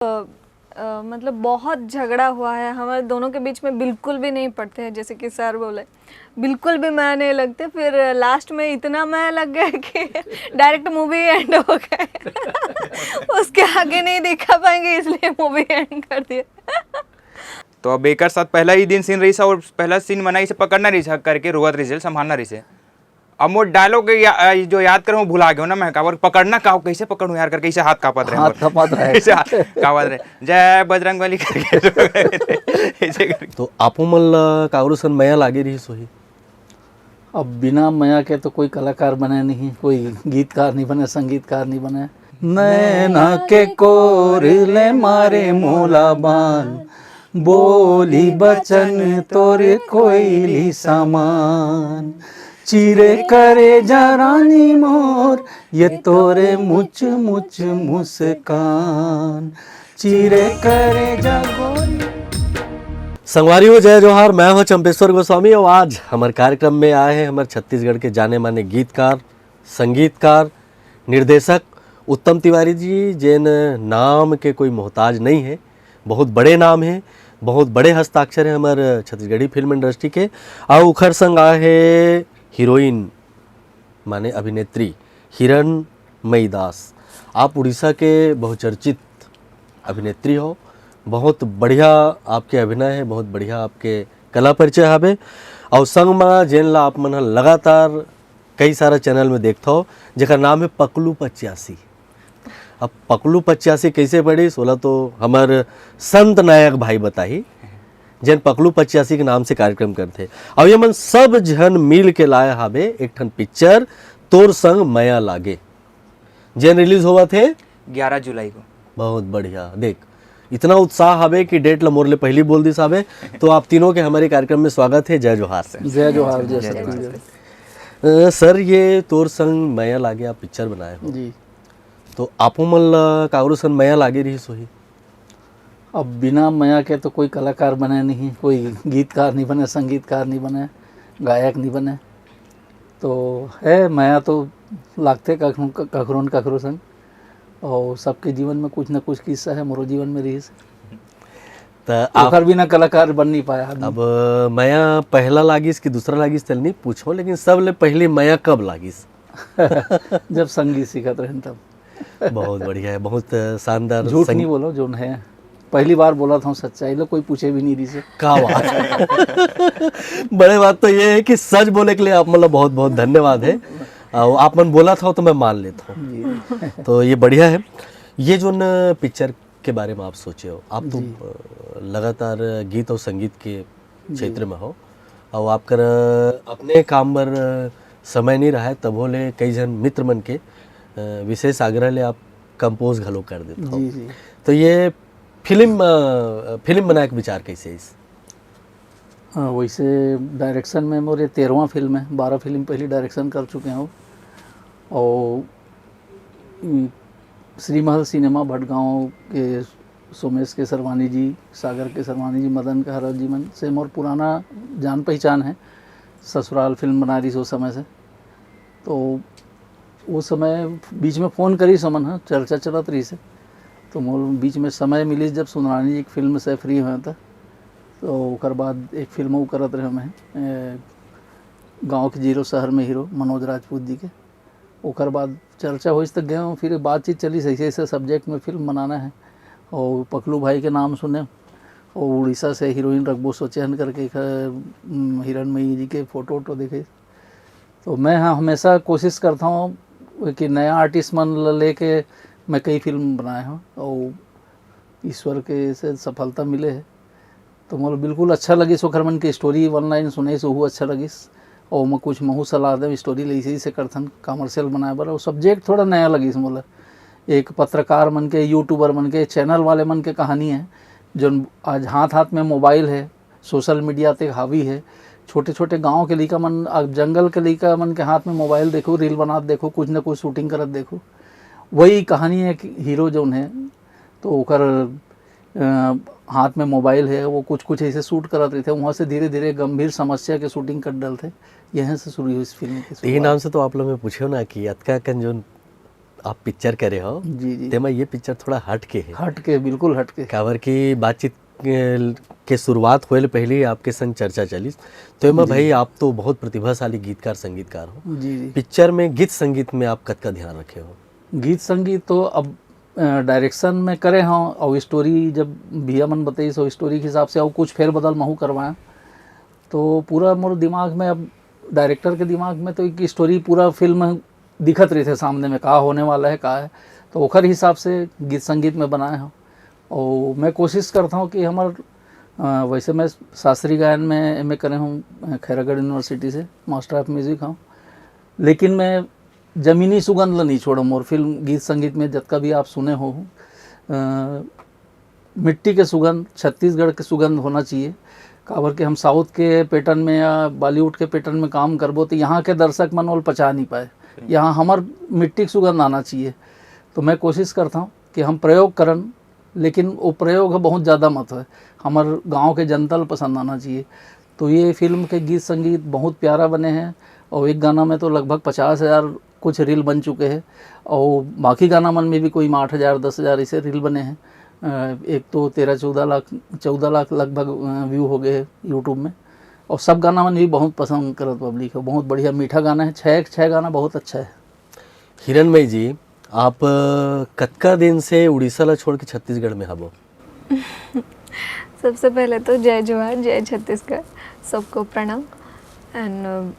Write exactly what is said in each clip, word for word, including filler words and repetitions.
अ, मतलब बहुत झगड़ा हुआ है हमारे दोनों के बीच में, बिल्कुल भी नहीं पटते हैं, जैसे कि सर बोले, बिल्कुल भी मया नहीं लगते। फिर लास्ट में इतना मया लग गया कि डायरेक्ट मूवी एंड हो गए। उसके आगे नहीं दिखा पाएंगे, इसलिए मूवी एंड कर दिया। तो अब एकर साथ पहला ही दिन सीन रहिस और पहला सीन मना इसे पकड़ना रहिस, हक करके रोवत रहिस, संभालना रहिस। अब मोर डायलॉग या, जो याद करूँ भुला गयो ना मैं, काबर पकड़ना का, कैसे पकड़ूँ यार करके, इसे हाथ कांपत रहे हाथ मोर। कांपत रहे। इसे हाथ कांपत रहे, जय बजरंग बली करके। ऐसे करके। तो आपो मन ला काकरो सन मया लागे रहिस होही? अब बिना मया के तो कोई कलाकार बने नहीं, कोई गीतकार नहीं बने, संगीतकार नहीं बने। नैना के कोर ले मारे मोला बान, बोली बचन तोरे कोयली समान। चिरे करेजा रानी मोर, ये तोरे मुच मुच मुस्कान। चिरे करेजा गोरी। संगवारी हो, जय जोहार। मैं हूं चंपेश्वर गोस्वामी और आज हमर कार्यक्रम में आए हैं हमर छत्तीसगढ़ के जाने माने गीतकार, संगीतकार, निर्देशक उत्तम तिवारी जी, जेन नाम के कोई मोहताज नहीं है। बहुत बड़े नाम है, बहुत बड़े हस्ताक्षर है हमर छत्तीसगढ़ी फिल्म इंडस्ट्री के। और उखर संग आए है हीरोइन माने अभिनेत्री हिरणमयी दास। आप उड़ीसा के बहुचर्चित अभिनेत्री हो, बहुत बढ़िया आपके अभिनय है, बहुत बढ़िया आपके कला परिचय हवे। और संग मा जेन ला आप मन ह लगातार कई सारा चैनल में देखथव, जेकर नाम है पकलू पचासी। अब पकलू पचासी कैसे पड़ी, ओला तो हमर संत नायक भाई बताही, जेन पकलू पचासी के नाम से कार्यक्रम करथे। अब ये मन सब झन मिल के लाए हाबे एक ठन पिक्चर तोर संग मया लागे, जेन रिलीज होवत हे ग्यारह जुलाई को। बहुत बढ़िया। देख, इतना उत्साह हवे कि डेट ल मोर ले पहली बोल दिस हवे। तो आप तीनों के हमारे कार्यक्रम में स्वागत है। जय जोहार से। जय जोहार, जय जय छत्तीसगढ़। जोहार। अ, सर, ये तोर संग मया लागे आप पिक्चर बनाए हो, जी। तो आपो मन ला काकरो सन मया लागे रहिस होही? अब बिना मया के तो कोई कलाकार बने नहीं, कोई गीतकार नहीं बने, संगीतकार नहीं बने, गायक नहीं बने। तो है मया तो लागथे कखरो कखरो न कखरो संग, और सबके जीवन में कुछ ना कुछ किस्सा है, मोरो जीवन में रहिस। त आप ओकर बिना कलाकार बन नहीं पाया आदमी। अब मया पहला लागिस कि दूसरा लागिस, तेल नहीं पूछो, लेकिन सबले पहली मया कब लागिस? जब संगीत सीखत रहन तब। बहुत बढ़िया है, बहुत शानदार। झूठ संग- नहीं बोलो, जोन है, पहली बार बोला था सच्चाई लो, कोई पूछे भी नहीं रहिस। का बात है। बड़े बात तो ये है कि सच बोले के लिए आप मतलब बहुत बहुत धन्यवाद है। और आप मन बोला था तो मैं मान लेता हूँ। जी। तो ये बढ़िया है। ये जो न पिक्चर के बारे में आप सोचे हो, आप तो जी। अ, लगातार गीत और संगीत के क्षेत्र में हो, और आपकर अपने काम बर समय नहीं रहा है, तभो ले कई जन मित्र मन के अ, विशेष आग्रह ले आप कंपोज घलो कर देते हो। जी, जी। तो ये फिल्म अ, फिल्म बनाए के विचार कैसे इस? हाँ, वैसे डायरेक्शन में मोर ये तेरहवाँ फिल्म है, बारह फिल्म पहले डायरेक्शन कर चुके हूँ। और उम, श्री महल सिनेमा भटगांव के सोमेश के सरवानी जी, सागर के सरवानी जी, मदन के हरत जी मन से मोर पुराना जान पहचान है। ससुराल फिल्म बना रही उस समय से, तो उस समय बीच में फ़ोन करी समन ह, चर्चा चलत रही से, तो मोर बीच में समय मिली जब सुंदरानी जी एक फिल्म से फ्री हुए था, तो ओकर बाद एक फिल्म वो करत रहे मैं, ए, गाँव के जीरो शहर में हीरो मनोज राजपूत जी के। ओकर बाद चर्चा होइस त गए हूँ, फिर बातचीत चली, ऐसे ऐसे सब्जेक्ट में फिल्म बनाना है। और पकलू भाई के नाम सुने, और उड़ीसा से हीरोइन रखबो सोचे हन करके एक, उम, हिरणमयी जी के फोटो वोटो देखे। तो मैं, हाँ, हमेशा कोशिश करता हूँ कि नया आर्टिस्ट मन ल लेके मैं कई फिल्म बनाए हूँ, और ईश्वर के से सफलता मिले है। तो मोला बिल्कुल अच्छा लगिस ओखर मन के स्टोरी, वन लाइन सुनाइस, ओहू अच्छा लगिस। और ओमा कुछ महू सलाह देव, स्टोरी ल ऐसे ऐसे करथन कमर्शियल बनाए बर। और सब्जेक्ट थोड़ा नया लगिस मोला, एक पत्रकार मन के, यूट्यूबर मन के, चैनल वाले मन के कहानी है, जोन आज हाथ हाथ में मोबाइल है, सोशल मीडिया ते हावी है। छोटे छोटे गांव के लइका मन, अब जंगल के लइका मन के हाथ में मोबाइल देखो, रील बनात देखो, कुछ ना कुछ शूटिंग करत देखो। वही कहानी है कि हीरो जोन है, तो ओकर अ, हाथ में मोबाइल है, वो कुछ कुछ ऐसे शूट करत रहिथे, वहाँ से धीरे धीरे गंभीर समस्या के शूटिंग कर डलथे। यहाँ से शुरू हुई इस फिल्म की तो ये शुरुआत। नाम से तो आप लोग में पूछे हो ना कि अतका कन जोन आप पिक्चर करे हो, जी, जी। तेमा ये पिक्चर थोड़ा हट के है। हट के, बिल्कुल हट के। काबर कि बातचीत के, के शुरुआत होए ले पहले ही आपके संग चर्चा चलिस, तो एमा जी। भाई आप तो बहुत प्रतिभाशाली गीतकार संगीतकार हो। जी, जी। पिक्चर में गीत संगीत में आप कतका ध्यान रखे हो? गीत संगीत तो अब डायरेक्शन में करे हों, और स्टोरी जब भैया मन बताइस, स्टोरी के हिसाब से और कुछ फेरबदल महू करवाएं, तो पूरा मोर दिमाग में, अब डायरेक्टर के दिमाग में तो एक स्टोरी, पूरा फिल्म दिखत रहिथे सामने में, का होने वाला है, का है, तो ओखर हिसाब से गीत संगीत में बनाए हों। और मैं कोशिश करता हूँ कि हमर, अ, वैसे मैं शास्त्रीय गायन में एमए करे हूँ, अ, खैरागढ़ यूनिवर्सिटी से मास्टर ऑफ म्यूजिक हूँ, लेकिन मैं जमीनी सुगंध ल नहीं छोड़ूँ। मोर फिल्म, गीत संगीत में जतका भी आप सुने हो, अ, मिट्टी के सुगंध, छत्तीसगढ़ के सुगंध होना चाहिए। काबर कि हम साउथ के पैटर्न में या बॉलीवुड के पैटर्न में काम करबो, तो यहाँ के दर्शक मन ओला पचा नहीं पाए। यहाँ हमर मिट्टी के सुगंध आना चाहिए। तो मैं कोशिश करता हूँ कि हम प्रयोग करन, लेकिन वो प्रयोग ह बहुत ज़्यादा मत होए, हमर गांव के जनता ल पसंद आना चाहिए। तो ये फिल्म के गीत संगीत बहुत प्यारा बने हैं, और एक गाना में तो लगभग पचास हज़ार कुछ रील बन चुके हैं, और बाकी गाना मन में भी कोई आठ हज़ार, दस हज़ार ऐसे रील बने हैं। अ, एक तो तेरह चौदह लाख, चौदह लाख लगभग, अ, व्यू हो गए हैं यूट्यूब में, और सब गाना मन भी बहुत पसंद करत पब्लिक है। बहुत बढ़िया मीठा गाना है, छः छः गाना बहुत अच्छा है। हिरणमय जी, आप अ, कतका दिन से उड़ीसा ला छोड़ के छत्तीसगढ़ में हबो? सबसे पहले तो जय जोहार, जय छत्तीसगढ़, सबको प्रणाम। एंड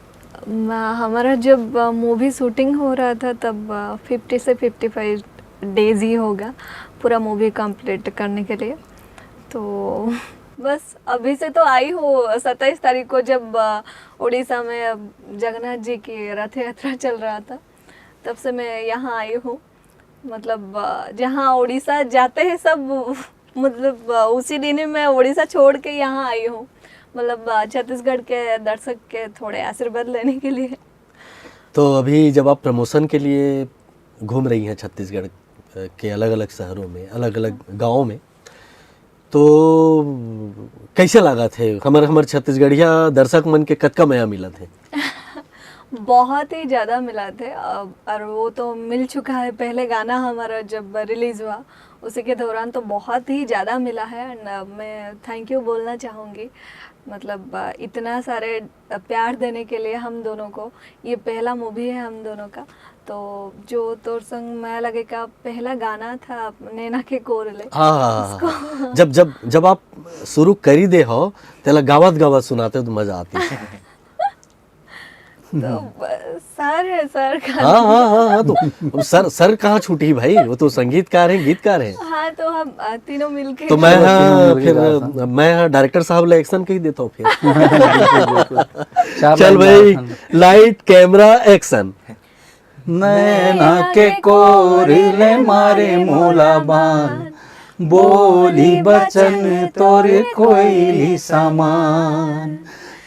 हमारा जब मूवी शूटिंग हो रहा था, तब फिफ्टी से फिफ्टी फाइव डेज ही होगा पूरा मूवी कंप्लीट करने के लिए। तो बस अभी से तो आई हूँ, सत्ताईस तारीख को जब अ, उड़ीसा में, अ, जगन्नाथ जी की रथ यात्रा चल रहा था, तब से मैं यहाँ आई हूँ। मतलब अ, जहाँ उड़ीसा जाते हैं सब, मतलब अ, उसी दिन ही मैं उड़ीसा छोड़ के यहाँ आई हूँ। मतलब अ, छत्तीसगढ़ के दर्शक के थोड़े आशीर्वाद लेने के लिए। तो अभी जब आप प्रमोशन के लिए घूम रही हैं छत्तीसगढ़ अ, के अलग-अलग शहरों में, अलग-अलग गाँव में, तो कैसे लागत हे? हमर, हमर छत्तीसगढ़िया दर्शक मन के कतका मया मिलत हे? बहुत ही ज़्यादा मिलत हे, अ, और वो तो मिल चुका है। पहले गाना हमारा जब रिलीज हुआ, उसी के दौरान तो बहुत ही ज़्यादा मिला है। एंड मैं थैंक यू बोलना चाहूँगी, मतलब अ, इतना सारे अ, प्यार देने के लिए हम दोनों को। ये पहला मूवी है हम दोनों का, तो जो तोर संग मया लगे का पहला गाना था नैना के कोर ले, हाँ, हाँ, हाँ, उसको हाँ। जब, जब, जब आप शुरू करी दे हो, तेला गावत गावत सुनाते हो तो मजा आती है। तो ब- सर है, सर का हाँ, हाँ, हाँ, हाँ, तो अब सर, सर कहाँ छूटी भाई? वो तो संगीतकार है, गीतकार है। हाँ, तो हम अ, तीनों मिलके तो मैं, चलो, हाँ, तीनों मिलके फिर गाओ, हाँ। मैं, हाँ, डायरेक्टर साहब ले एक्शन कही देता हूँ फिर। चार चल लाइन भाई, गाओ, हाँ। Light, camera, action. नैना के कोर ले मारे मोला बान, बोली बचन तोरे कोई समान।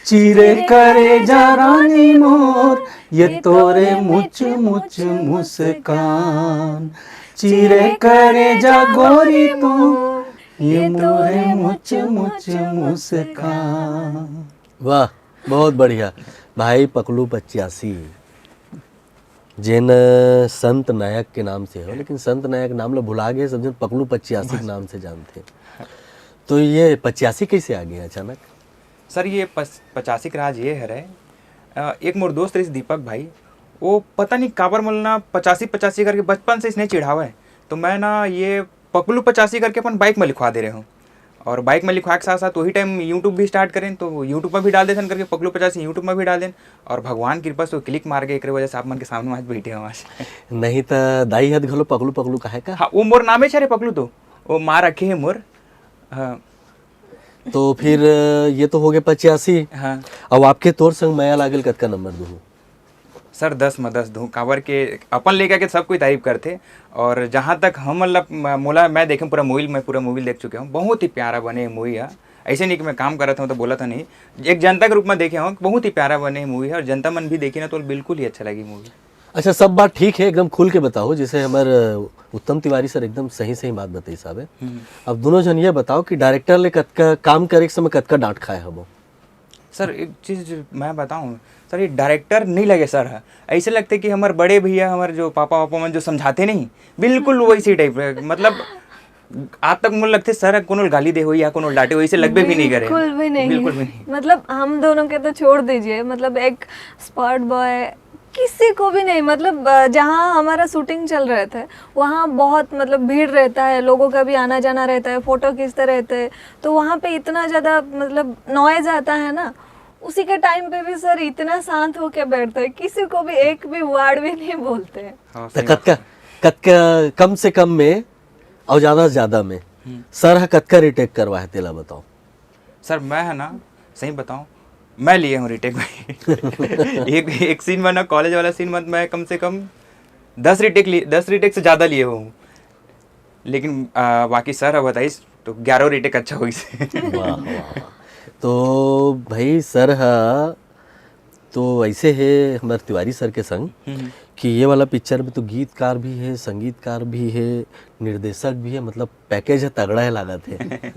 चिरे करेजा रानी मोर, ये तोरे मुच मुच मुस्कान। चिरे करेजा गोरी मोर, ये मोरे मुच मुच मुस्कान। वाह, बहुत बढ़िया। भाई पकलू पचासी, जेन संत नायक के नाम से हो, लेकिन संत नायक नाम ला भुला गए, सब जन पकलू पचासी के नाम से जानते। तो ये पचासी कैसे आ गया अचानक? सर, ये पस-, पचासी के राज ये हरे, अ, एक मोर दोस्त रहिस दीपक भाई, वो पता नहीं काबर मोला ना पचासी पचासी करके बचपन से इसने चिढ़ावे, तो मैं ना ये पकलू पचासी करके अपन बाइक में लिखवा दे रहे हूँ। और बाइक में लिखवा के साथ साथ वही टाइम यूट्यूब भी स्टार्ट करें, तो यूट्यूब पर भी डाल देथन करके पकलू पचासी यूट्यूब में भी डाल देन। और भगवान कृपा से वो क्लिक मार के, एकरे वजह से आप मन के सामने आज बैठे हो आज। नहीं तो दाई हद घलो पकलू पकलू काहे का? हाँ, वो मोर नामे छे रे पकलू, तो वो माँ रखे है मोर। हाँ। तो फिर ये तो हो गए पचासी। हाँ। अब आपके तोर संग मया लागेल कतका नंबर दूँ? सर, दस में दस दूँ, काबर के अपन लेकर के सब कोई तारीफ करते। और जहाँ तक हम, मतलब, म-, मोला, मैं देखे पूरा मूवी, मैं पूरा मूवी देख चुके हूँ, बहुत ही प्यारा बने मूवी है। ऐसे नहीं कि मैं काम करत हूँ तो बोलत हूँ नहीं, एक जनता के रूप में देखे हूँ, बहुत ही प्यारा बने मूवी है और जनता मन भी देखी ना तो बिल्कुल ही अच्छा लगी मूवी। अच्छा, सब बात ठीक है, एकदम खुल के बताओ, जैसे हमारे उत्तम तिवारी सर एकदम सही सही बात बताई साहब है। हम्म। अब दोनों जन ये बताओ कि डायरेक्टर ले कतका काम करे के समय कतका डांट खाए हबो? सर, एक चीज मैं बताऊं सर, ये डायरेक्टर नहीं लगे सर, ऐसे लगते कि हमारे बड़े भैया, हमारे जो पापा वापा मन जो समझाते नहीं, बिल्कुल वैसे टाइप। मतलब आज तक मुझे लगते सर कोनो गाली दे हो या कोनो डांटे हो, ऐसे लगबे भी नहीं करे। बिल्कुल भी नहीं। बिल्कुल भी नहीं। मतलब हम दोनों के तो छोड़ दीजिए, मतलब एक स्पॉट बॉय, किसी को भी नहीं। मतलब अ, जहाँ हमारा शूटिंग चल रहे थे, वहाँ बहुत मतलब भीड़ रहता है, लोगों का भी आना जाना रहता है, फोटो खींचते रहते हैं, तो वहाँ पे इतना ज़्यादा मतलब नॉइज आता है ना, उसी के टाइम पे भी सर इतना शांत होके बैठते हैं, किसी को भी एक भी वर्ड भी नहीं बोलते हैं। हाँ, त सही बात कतका है। कतका कम से कम में और ज्यादा से ज्यादा में हम्म। सर ह कतका रिटेक करवा है, तेला बताओ। सर, मैं है ना, सही बताऊं, मैं लिए हूँ रिटेक भाई। एक एक सीन में ना, कॉलेज वाला सीन में मैं कम से कम दस रिटेक लिए, दस रिटेक से ज़्यादा लिए हूँ। लेकिन आ, बाकी सर ह बताइस तो ग्यारह रिटेक अच्छा होइस। वाह, वाह, वाह। तो भाई सर ह तो ऐसे है हमारे तिवारी सर के संग हम्म। कि ये वाला पिक्चर में तो गीतकार भी है, संगीतकार भी है, निर्देशक भी है, मतलब पैकेज है, तगड़ा है लागत है।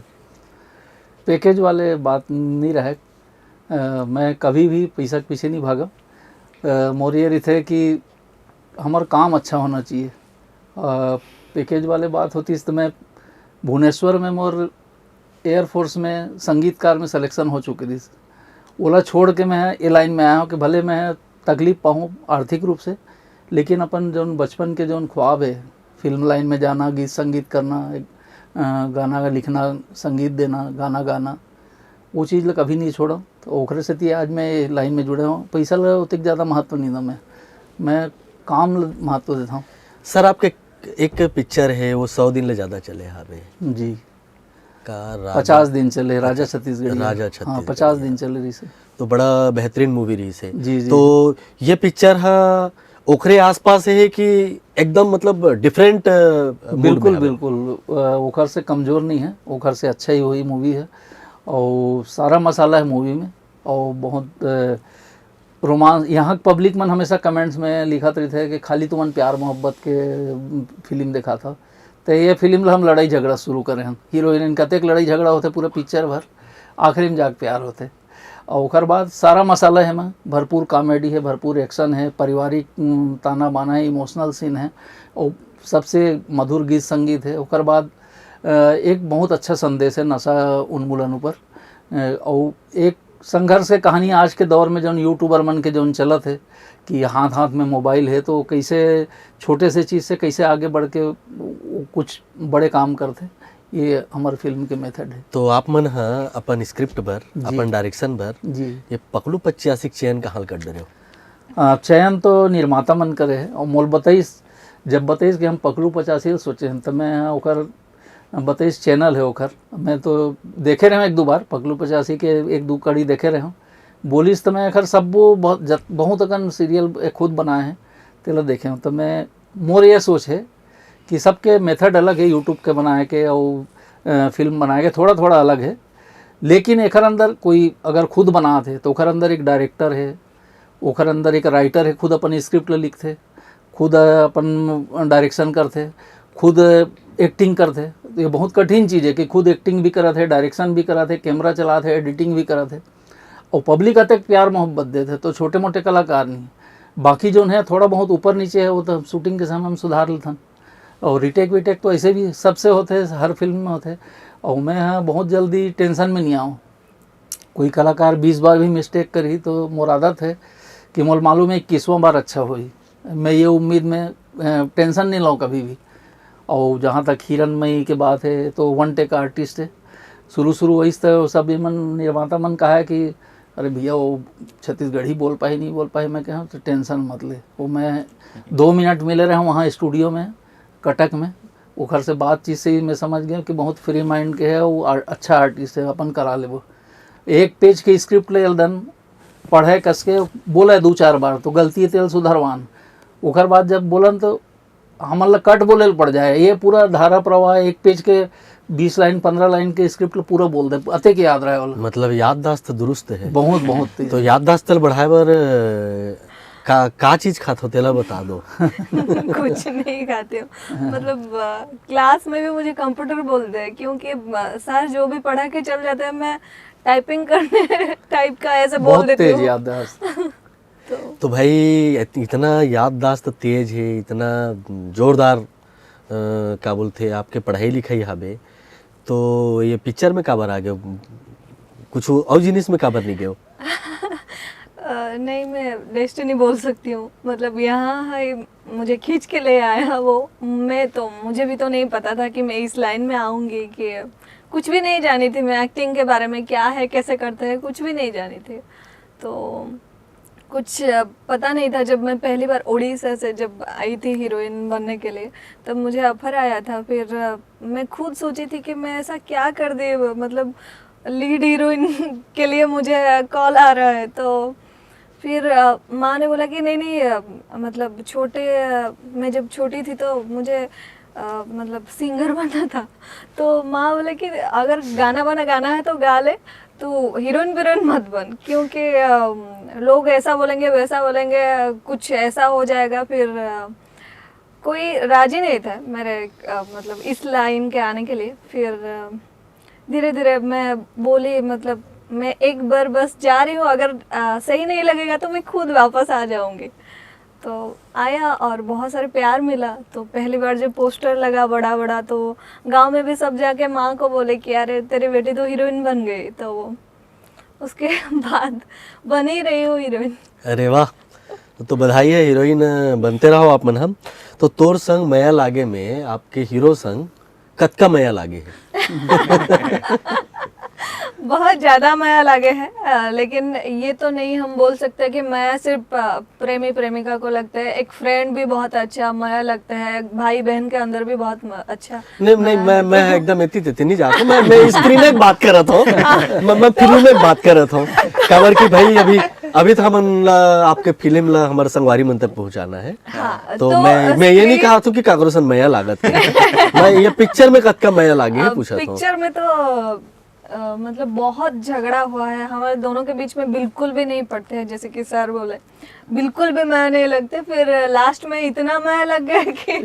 पैकेज वाले बात नहीं रहे। अ, मैं कभी भी पैसा के पीछे नहीं भागा। अ, मोर ये रहिथे कि हमार काम अच्छा होना चाहिए। अ, पैकेज वाले बात होतिस तो मैं भुवनेश्वर में मोर एयरफोर्स में संगीतकार में सिलेक्शन हो चुके रहिस। ओला छोड़ के मैं ए लाइन में आया हूँ कि भले मैं तकलीफ पाऊँ आर्थिक रूप से, लेकिन अपन जौन बचपन के जौन ख्वाब है, फिल्म लाइन में जाना, गीत संगीत करना, एक, अ, गाना लिखना, संगीत देना, गाना गाना, वो चीज़ ला कभी नहीं छोड़ा। तो ओकरे सेती आज मैं ये लाइन में जुड़े हूँ। पैसा ला ओतेक ज़्यादा महत्व नहीं दूँ मैं, मैं काम ला महत्व देता हूँ। सर, आपके एक पिक्चर है, वो सौ दिन ले ज्यादा चले हावे। जी। का राजा पचास दिन चले, राजा छत्तीसगढ़ी। राजा हाँ, छत्तीसगढ़ी। पचास दिन चले रहिसे। तो बड़ा बेहतरीन मूवी रहिसे। जी, जी। तो ये पिक्चर हा ओकरे आसपास है कि एकदम मतलब डिफरेंट? बिल्कुल, बिल्कुल। अ, ओखर से कमजोर नहीं है, ओखर से अच्छा ही वही मूवी है। और सारा मसाला है मूवी में। और बहुत अ, रोमांस, यहाँ के पब्लिक मन हमेशा कमेंट्स में लिखत रहिथे कि खाली तुमन प्यार मोहब्बत के फिल्म देखाथव। तो ये फिल्म ला हम लड़ाई झगड़ा शुरू करे हन। हीरो हीरोइन कतेक लड़ाई झगड़ा होथे पूरा पिक्चर भर, आखिरी में जाके प्यार होथे। और ओकर बाद सारा मसाला है, एमा भरपूर कॉमेडी है, भरपूर एक्शन है, पारिवारिक उम, ताना बाना है, इमोशनल सीन है, और सबसे मधुर गीत संगीत है। ओकर बाद अ, एक बहुत अच्छा संदेश है नशा उन्मूलन ऊपर। अ, और एक संघर्ष के कहानी आज के दौर में जौन यूट्यूबर मन के जौन चलत है कि हाथ हाथ में मोबाइल है, तो कैसे छोटे से चीज़ से कैसे आगे बढ़ के वो कुछ बड़े काम करथे, ये हमारे फिल्म के मेथड है। तो आप मन ह अपन स्क्रिप्ट बर, जी। अपन डायरेक्शन बर जी। ये पकलू पचासी के चयन कहाँ कर डरे हो? अ, चयन तो निर्माता मन करे है, और मोल बताइस, जब बताइस कि हम पकलू पचासी ल सोचे हैं, तो मैं ओकर बताइस चैनल है ओकर, मैं तो देखे रहे हूँ एक दो बार, पकलू पचासी के एक दो कड़ी देखे रहे हूँ। बोलिस तो मैं एखर सब्बो बहुत जत-, बहुत अकन सीरियल खुद बनाए हैं, तेला देखे हूँ। तो मैं, मोर ये सोच है कि सबके मेथड अलग है, यूट्यूब के बनाए के और अ, फिल्म बनाए के थोड़ा थोड़ा अलग है, लेकिन एखर अंदर कोई अगर खुद बनात है तो ओखर अंदर एक डायरेक्टर है, ओखर अंदर एक राइटर है, खुद अपन स्क्रिप्ट ल लिखथे, खुद अपन डायरेक्शन करथे, खुद एक्टिंग करथे। तो ये बहुत कठिन चीज़ है कि खुद एक्टिंग भी करत है, डायरेक्शन भी करत है, कैमरा चलात है, एडिटिंग भी करत है, और पब्लिक अतेक प्यार मोहब्बत देत है, तो छोटे मोटे कलाकार नहीं। बाकी जोन है थोड़ा बहुत ऊपर नीचे है, वो तो शूटिंग के समय हम सुधार लेथन। और रिटेक विटेक तो ऐसे भी सबसे होते हैं, हर फिल्म में होते हैं। और मैं हाँ बहुत जल्दी टेंशन में नहीं आऊँ। कोई कलाकार बीस बार भी मिस्टेक करी तो मोर आदत है कि मोल मालूम है इक्कीसवाँ बार अच्छा होई। मैं ये उम्मीद में अ, टेंशन नहीं लाऊँ कभी भी। और जहाँ तक हिरन मई के बात है, तो वन टेक आर्टिस्ट है। शुरू शुरू वही तो सब ये मन, निर्माता मन कहा है कि अरे भैया, वो छत्तीसगढ़ी बोल पाए, नहीं बोल पाए। मैं कहा तो टेंशन मत ले, वो मैं दो मिनट मिले रहे वहाँ स्टूडियो में, कटक में। ओखर से बातचीत से ही मैं समझ गया कि बहुत फ्री माइंड के है, वो आ-, अच्छा आर्टिस्ट है, अपन करा लेबो। एक पेज के स्क्रिप्ट ले दन, पढ़े कस के, बोले दो चार बार तो गलती तेल सुधरवान। ओकर बाद जब बोलन तो हमन ला कट बोले ल पड़ जाए। ये पूरा धारा प्रवाह एक पेज के बीस लाइन, पन्द्रह लाइन के स्क्रिप्ट ल पूरा बोल दे, अतेक याद रहे वाला। मतलब याददाश्त दुरुस्त है। बहुत, बहुत तेज। तो याददाश्त ल बढ़ाए बर अ, का का चीज खात हो, तेला बता दो। कुछ नहीं खाती हूँ। मतलब अ, क्लास में भी मुझे कंप्यूटर बोलते हैं, क्योंकि अ, सर जो भी पढ़ा के चल जाते हैं, मैं टाइपिंग करने टाइप का ऐसे बोल बहुत देती तेज हूँ। याददाश्त। तो तो भाई, इत- इतना याददाश्त तेज है, इतना जोरदार, अ, का बोलते हैं, आपके पढ़ाई लिखाई हाबे, तो ये पिक्चर में काबर आ गए? कुछ और जिनिस में काबर नहीं गए? अ, नहीं, मैं डेस्टिनी बोल सकती हूँ। मतलब, यहाँ है, मुझे खींच के ले आया वो। मैं तो, मुझे भी तो नहीं पता था कि मैं इस लाइन में आऊँगी, कि कुछ भी नहीं जानी थी मैं एक्टिंग के बारे में, क्या है, कैसे करते हैं, कुछ भी नहीं जानी थी। तो कुछ अ, पता नहीं था। जब मैं पहली बार उड़ीसा से जब आई थी हीरोइन बनने के लिए, तब मुझे ऑफर आया था। फिर अ, मैं खुद सोची थी कि मैं ऐसा क्या कर दी, मतलब, लीड हीरोइन के लिए मुझे कॉल आ रहा है। तो फिर अ, माँ ने बोला कि नहीं नहीं, अ, मतलब, छोटे अ, मैं जब छोटी थी तो मुझे अ, मतलब, सिंगर बनना था। तो माँ बोले कि अगर गाना वाना गाना है तो गा ले, तू हीरोइन वीरोइन मत बन, क्योंकि अ, लोग ऐसा बोलेंगे, वैसा बोलेंगे, कुछ ऐसा हो जाएगा। फिर अ, कोई राजी नहीं था मेरे अ, मतलब, इस लाइन के आने के लिए। फिर धीरे धीरे मैं बोली, मतलब, मैं एक बार बस जा रही हूँ, अगर अ, सही नहीं लगेगा तो मैं खुद वापस आ जाऊँगी। तो आया और बहुत सारे प्यार मिला। तो पहली बार जब पोस्टर लगा बड़ा बड़ा, तो गांव में भी सब जाके माँ को बोले कि अरे, तेरी बेटी तो हीरोइन बन गई। तो वो उसके बाद बन ही रही हूँ हीरोइन। अरे वाह, तो, तो बधाई है, हीरोइन बनते रहो आप मन। हम तो तोर संग मया लागे में आपके हीरो संग कतका मया लागे है? बहुत ज्यादा मया लागे है। अ, लेकिन ये तो नहीं हम बोल सकते कि मया सिर्फ अ, प्रेमी प्रेमिका को लगता है। एक फ्रेंड भी बहुत अच्छा मया लगता है, भाई बहन के अंदर भी बहुत म- अच्छा। नहीं नहीं, मैं मैं एकदम एती तेती नहीं जाता, मैं मैं स्क्रीन में बात कर रहा था, मैं मैं फिल्म में बात कर रहा था। काबर कि भाई, अभी अभी तो हमन ला आपके फिल्म ला हमारे संगवारी मन तक पहुंचाना है। हाँ, तो मैं मैं ये नहीं कहा था कि काकरो सन मया लागत है। मैं ये पिक्चर में कतका मया लागे है पूछा था। पिक्चर में तो अ, मतलब, बहुत झगड़ा हुआ है हमारे दोनों के बीच में, बिल्कुल भी नहीं पड़ते हैं, जैसे कि सर बोले, बिल्कुल भी मया नहीं लगते। फिर लास्ट में इतना मया लग गया कि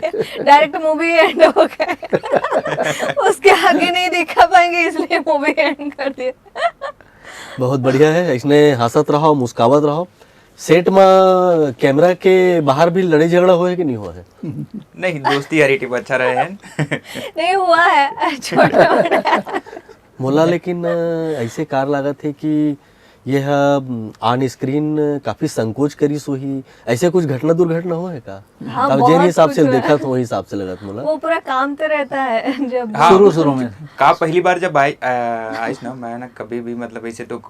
डायरेक्ट मूवी एंड हो गया। उसके आगे नहीं दिखा पाएंगे, इसलिए मूवी एंड कर दिया। बहुत बढ़िया है, इसने हंसत रहो, मुस्कावत रहो। सेट में कैमरा के बाहर भी लड़ाई झगड़ा होए कि नहीं होए? नहीं, दोस्ती यारी टिप अच्छा रहे हैं। नहीं हुआ है, छोटा मोटा। मोला लेकिन अ, ऐसे कार लागत है कि ये ऑन स्क्रीन काफी संकोच करिस होही, ऐसे कुछ घटना दुर्घटना हुआ है का? हाँ, तब बहुत जेन हिसाब से कुछ हुआ। देखत हो, वही हिसाब से लगत मोला। वो पूरा काम ते रहता है जब हाँ, शुरू शुरू में का पहली बार जब आई आ, आइस ना, मैं ना कभी भी, मतलब, ऐसे तो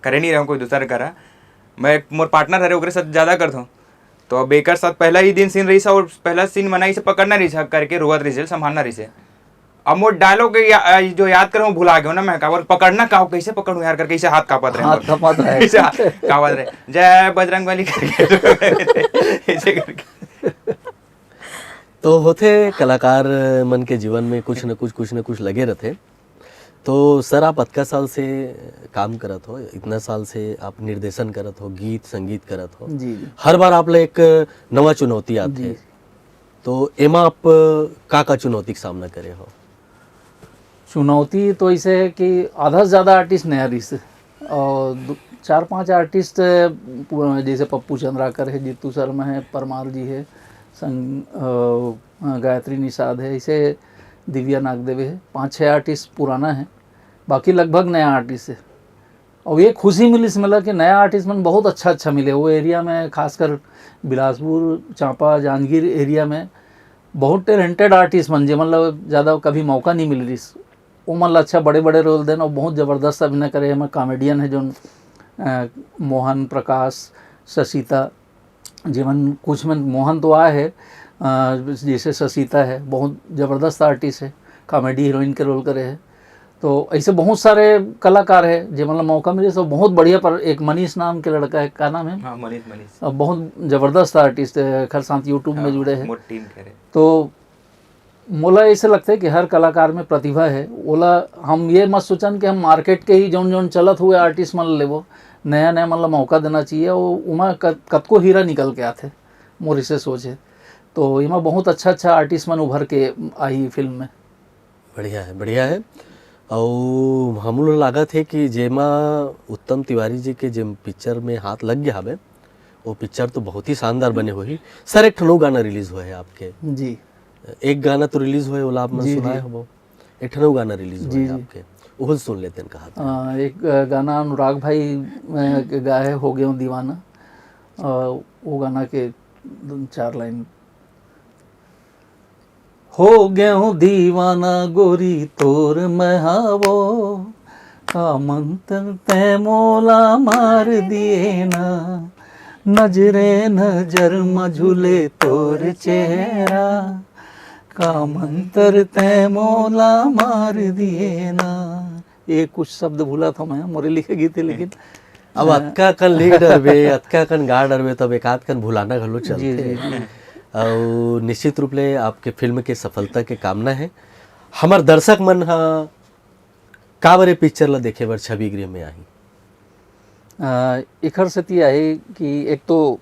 करे नहीं रहा हूँ कोई दूसरा करा। मैं मोर पार्टनर हरे, ओकरे साथ ज्यादा करता हूँ। तो अब एकर साथ पहला ही दिन सीन रही और पहला सीन मना इसे पकड़ना रही, करके रोवत रही, संभालना रही। अब मोर डायलॉग या, आ, जो याद करूँ भुला गया ना मैं, काबर पकड़ना का, कैसे पकड़ूँ यार करके, इसे हाथ कांपत रहे हाथ मोर। कांपत रहे। इसे हाथ कांपत रहे, जय बजरंग बली करके। ऐसे करके। तो होथे कलाकार मन के जीवन में कुछ न कुछ कुछ न कुछ लगे रहते। तो सर, आप अतका साल से काम करत हो, इतना साल से आप निर्देशन करत हो, गीत संगीत करत हो, जी जी। हर बार आप ला एक नवा चुनौती आथे। जी। तो एमा आप का का चुनौती के सामना करे हो? चुनौती तो ऐसे है कि आधा से ज़्यादा आर्टिस्ट नया रहिस हे और दो, चार पांच आर्टिस्ट पु- जैसे पप्पू चंद्राकर है, जीतू शर्मा है, परमार जी है, संग अ, गायत्री निषाद है, ऐसे दिव्या नागदेवे है, पांच छः आर्टिस्ट पुराना है, बाकी लगभग नया आर्टिस्ट है। और ये खुशी मिलिस मोला कि नया आर्टिस्ट मन बहुत अच्छा अच्छा मिले वो एरिया में, खासकर बिलासपुर, चांपा, जांजगीर एरिया में बहुत टैलेंटेड आर्टिस्ट मन, जे मतलब ज़्यादा कभी मौका नहीं मिल रहिस, वो मन ला अच्छा बड़े बड़े रोल देन और बहुत ज़बरदस्त अभिनय करे। एमा कॉमेडियन है जो मोहन प्रकाश, शशिता, जेमन कुछ में मोहन तो आए है, अ, जैसे शशिता है, बहुत ज़बरदस्त आर्टिस्ट है, कॉमेडी हीरोइन के रोल करे है। तो ऐसे बहुत सारे कलाकार है जे मतलब मौका मिले तो बहुत बढ़िया। पर एक मनीष नाम के लड़का है, का नाम है? हाँ, मनीष, मनीष। अब बहुत ज़बरदस्त आर्टिस्ट है, खरसांत यूट्यूब में जुड़े हैं। मोर टीम कह रहे। तो मोला ऐसे लगता है कि हर कलाकार में प्रतिभा है। ओला हम ये मत सोचन कि हम मार्केट के ही जौन जौन चलत हुए आर्टिस्ट मन लेबो, नया नया मतलब मौका देना चाहिए। वो उमा क- कतको हीरा निकल के आथे, मोर इसे सोच है। तो एमा बहुत अच्छा अच्छा आर्टिस्ट मन उभर के आई फिल्म में। बढ़िया है, बढ़िया है। अउ हमन ला लागत हे कि जेमा उत्तम तिवारी जी के जेम पिक्चर में हाथ लग गया हवे, वो पिक्चर तो बहुत ही शानदार बने होही। सर, एक ठन अउ गाना रिलीज होए हे आपके। जी। एक गाना तो रिलीज होए, ओला आप मन जी, सुनाए जी। हबो। एक ठन अउ गाना रिलीज जी, होए हे जी। आपके, ओहू ल सुन लेतेन कहा था। अ, एक, अ, गाना अनुराग भाई, अ, के गाए हो गए हूँ दीवाना। अ, वो गाना के दो चार लाइन। हो गए हूँ दीवाना गोरी तोर मैं हावो, का मंत्र तै मोला मार दिए ना, नजरे नजर म झूले तोर चेहरा, का मंत्र तै मोला मार दिए ना। ये कुछ शब्द भूला था मैं, मोरे लिखे गीत हे, लेकिन अब अतका कन लिख डरबे, अतका कन गा डरबे, तब एक आध कन भुलाना घलो जी, चलथे। जी, जी। अउ निश्चित रूप ले आपके फिल्म के सफलता के कामना हे। हमर दर्शक मन ह काबर ए पिक्चर ल देखे बर छवि गृह में आही? अ, एखर सेती आही कि एक तो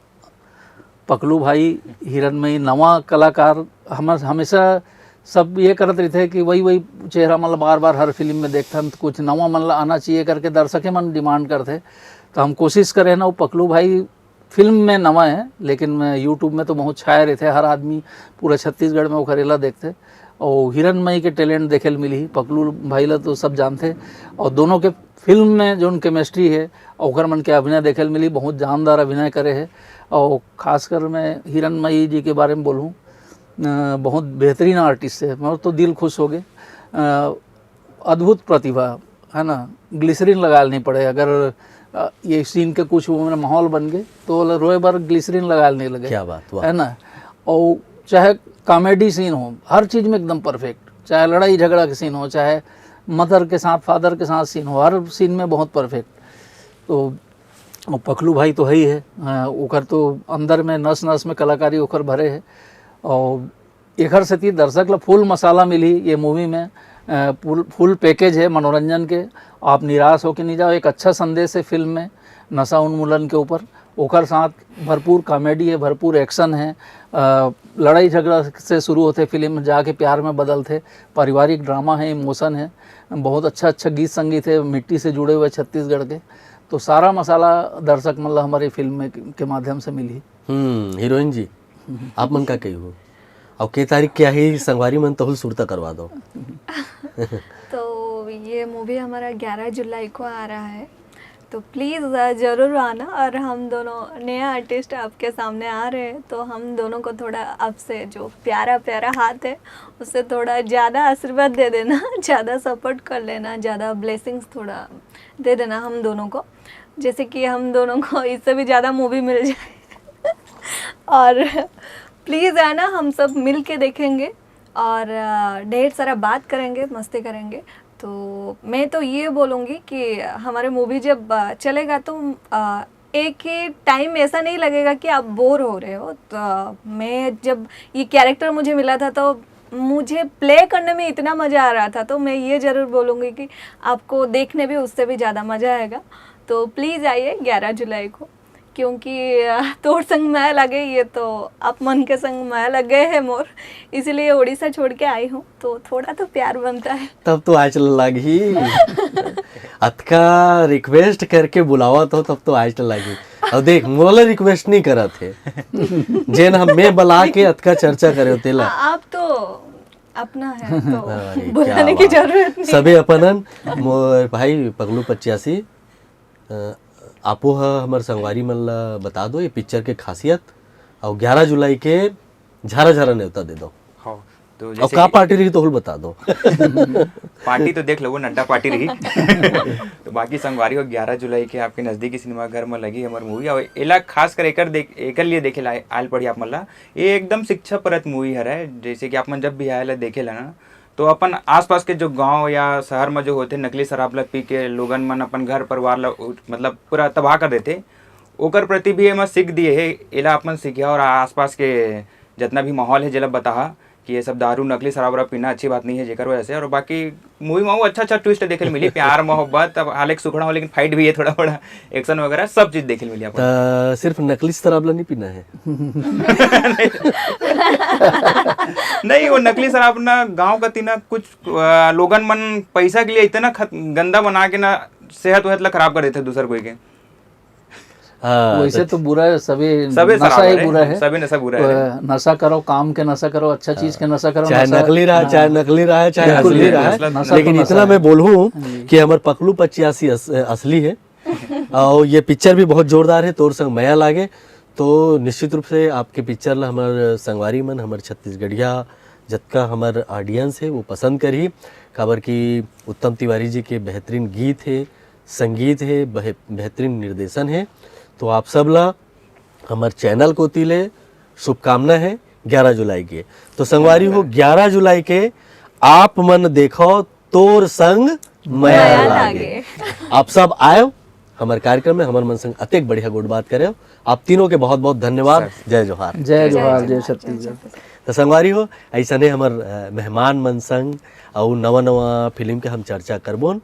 पकलू भाई हिरनमयी नवा कलाकार, हम हमेशा सब ये करत रहिथे कि वही, वही चेहरा मन ल बार-बार हर फिल्म में देखथन, त कुछ नवा मन ल आना चाहिए करके दर्शके मन डिमांड करथे। त हम कोशिश करे हन, वो पकलू भाई फिल्म में नवा हे, लेकिन YouTube में तो बहुत छाए रहिथे, हर आदमी पूरा छत्तीसगढ़ में ओखर एला देखथे। अउ हिरनमयी के टैलेंट देखे ल मिलही, पकलू भाई ल तो सब जानथे, अउ दोनों के फिल्म में जोन केमिस्ट्री हे, ओकर मन के अभिनय देखे ल मिली, बहुत जानदार अभिनय करे हे। अउ खासकर मैं हिरनमयी जी के बारे में बोलूँ, अ, बहुत बेहतरीन आर्टिस्ट हे, मोर तो दिल खुश हो गए। अ, अद्भुत प्रतिभा, है ना, ग्लिसरीन लगाए ल नहीं पड़े। अगर, अ, ये सीन के कुछ वो मेरा माहौल बन गए, तो ओला रोए बर ग्लिसरीन लगाए ल नहीं लगे। क्या बात, वाह। है ना? और चाहे कॉमेडी सीन हो, हर चीज़ में एकदम परफेक्ट, चाहे लड़ाई झगड़ा के सीन हो, चाहे मदर के साथ, फादर के साथ सीन हो, हर सीन में बहुत परफेक्ट। तो और पखलू भाई तो है ही है, अ, ओकर तो अंदर में नस नस में कलाकारी ओकर भरे है। और एखर सेती दर्शक ला फुल मसाला मिली ये मूवी में, अ, फुल, फुल पैकेज है मनोरंजन के। आप निराश होके नहीं जाओ, एक अच्छा संदेश है फिल्म में नशा उन्मूलन के ऊपर। ओकर साथ भरपूर कॉमेडी है, भरपूर एक्शन है, अ, लड़ाई झगड़ा से शुरू होते फिल्म, जाके प्यार में बदलते, पारिवारिक ड्रामा है, इमोशन है, बहुत अच्छा अच्छा गीत संगीत है मिट्टी से जुड़े हुए छत्तीसगढ़ के। तो सारा मसाला दर्शक मन ला हमारी फिल्म में के माध्यम से मिली। हम्म, हीरोइन जी, आप मन का कही हो? और के तारीख के आही संगवारी मन तहुल सुरता करवा दो। तो ये मूवी हमारा ग्यारह जुलाई को आ रहा है, तो प्लीज़, अ, ज़रूर आना। और हम दोनों नए आर्टिस्ट आपके सामने आ रहे हैं, तो हम दोनों को थोड़ा आपसे जो प्यारा प्यारा हाथ है, उससे थोड़ा ज़्यादा आशीर्वाद दे देना, ज़्यादा सपोर्ट कर लेना, ज़्यादा ब्लेसिंग्स थोड़ा दे देना हम दोनों को, जैसे कि हम दोनों को इससे भी ज़्यादा मूवी मिल जाए। और प्लीज़ आना, हम सब मिल के देखेंगे और, अ, ढेर सारा बात करेंगे, मस्ती करेंगे। तो मैं तो ये बोलूँगी कि हमारे मूवी जब, अ, चलेगा, तो, अ, एक ही टाइम ऐसा नहीं लगेगा कि आप बोर हो रहे हो। तो, अ, मैं जब ये कैरेक्टर मुझे मिला था, तो मुझे प्ले करने में इतना मज़ा आ रहा था। तो मैं ये ज़रूर बोलूँगी कि आपको देखने भी उससे भी ज़्यादा मज़ा आएगा। तो प्लीज़ आइए ग्यारह जुलाई को, क्योंकि, अ, तोर संग मैं लगे, ये तो आप मन के संग मैं लगे है मोर, इसीलिए उड़ीसा छोड़ के आई हूँ, तो थोड़ा तो प्यार बनता है। तब तो आज लागी। अतका रिक्वेस्ट करके बुलावा तो तब तो आज लागी। अब देख, मोला रिक्वेस्ट नहीं करत है। जेन हम मैं बला के अतका चर्चा करे तेला। आ-, आप तो अपना है, तो अरे, क्या बुलाने की बात। जरूरत नहीं। सबे अपनन, मोर भाई पगलू पचासी, अ, आपो ह हमर संगवारी मन ल बता दो ये पिक्चर के खासियत, और ग्यारह जुलाई के झारा झारा नेवता दे दो। हाँ, तो और जैसे का कि पार्टी रही तो हुल बता दो। पार्टी तो देख लो, वो नड्डा पार्टी रही। तो बाकी संगवारी हो, ग्यारह जुलाई के आपके नजदीकी सिनेमा घर में लगी हमारी मूवी, और एला खास कर एकर देख, एकर लिए देखे ला आयल पड़ी आप मन ला। ये एकदम शिक्षा परत मूवी हरे, जैसे कि आप मन जब भी आयल देखे ला ना, तो अपन आसपास के जो गांव या शहर में जो होते नकली शराब ला पी के लोगन मन अपन घर परिवार ला उ-, मतलब पूरा तबाह कर देते, ओकर प्रति भी एमा सीख दिए हे। एला अपन सीखिया और आसपास के जितना भी माहौल है जेला बताहा कि ये सब दारू, नकली शराब वराब पीना अच्छी बात नहीं है जेकर वजह से। और बाकी मूवी में वो अच्छा अच्छा ट्विस्ट देखे मिली, प्यार मोहब्बत, अब हालांकि सुखड़ा हो लेकिन फाइट भी है थोड़ा बड़ा, एक्शन वगैरह सब चीज देखे मिली आपको। त सिर्फ नकली शराब ला नहीं पीना है। नहीं, वो नकली शराब ना गांव का तीना कुछ अ, लोगन मन पैसा के लिए इतना खत, गंदा बना के ना सेहत वेहत ला खराब कर देते दूसर कोई के। हाँ, वैसे त- तो बुरा है, सभी सभी नशा शराब ही है, बुरा है। सभी नशा बुरा है। अ, नशा करो, काम के नशा करो, अच्छा चीज के नशा करो, चाहे नशा- नकली रहा, हाँ। चाहे नकली रहा है, चाहे बिल्कुल, असली बिल्कुल। रहा है। नशा तो लेकिन नशा इतना है। मैं बोलूँ जी। कि हमारे पकलू पचासी अस, असली है। और ये पिक्चर भी बहुत जोरदार है, तोर संग मया लागे। तो निश्चित रूप से आपके पिक्चर ला हमर संगवारी मन, हमर छत्तीसगढ़िया जतका हमर ऑडियंस है, वो पसंद करही, काबर कि उत्तम तिवारी जी के बेहतरीन गीत है, संगीत है, बह-, बेहतरीन निर्देशन है। तो आप सब ला हमर चैनल कोती ले शुभकामना है ग्यारह जुलाई के। तो संगवारी हो, ग्यारह जुलाई के आप मन देखो तोर संग मया मया लागे। लागे। आप सब आयो हमर कार्यक्रम में, हमर मन संग अतेक बढ़िया गोठ बात करे। आप तीनों के बहुत बहुत धन्यवाद। जय जोहार। जय जोहार, जय छत्तीसगढ़। तो संगवारी हो, ऐसने हमर अ, मेहमान मन संग अउ नवा नवा फिल्म के हम चर्चा करबोन।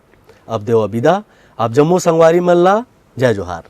अब देव विदा आप जम्मो संगवारी मन ला। जय जोहार।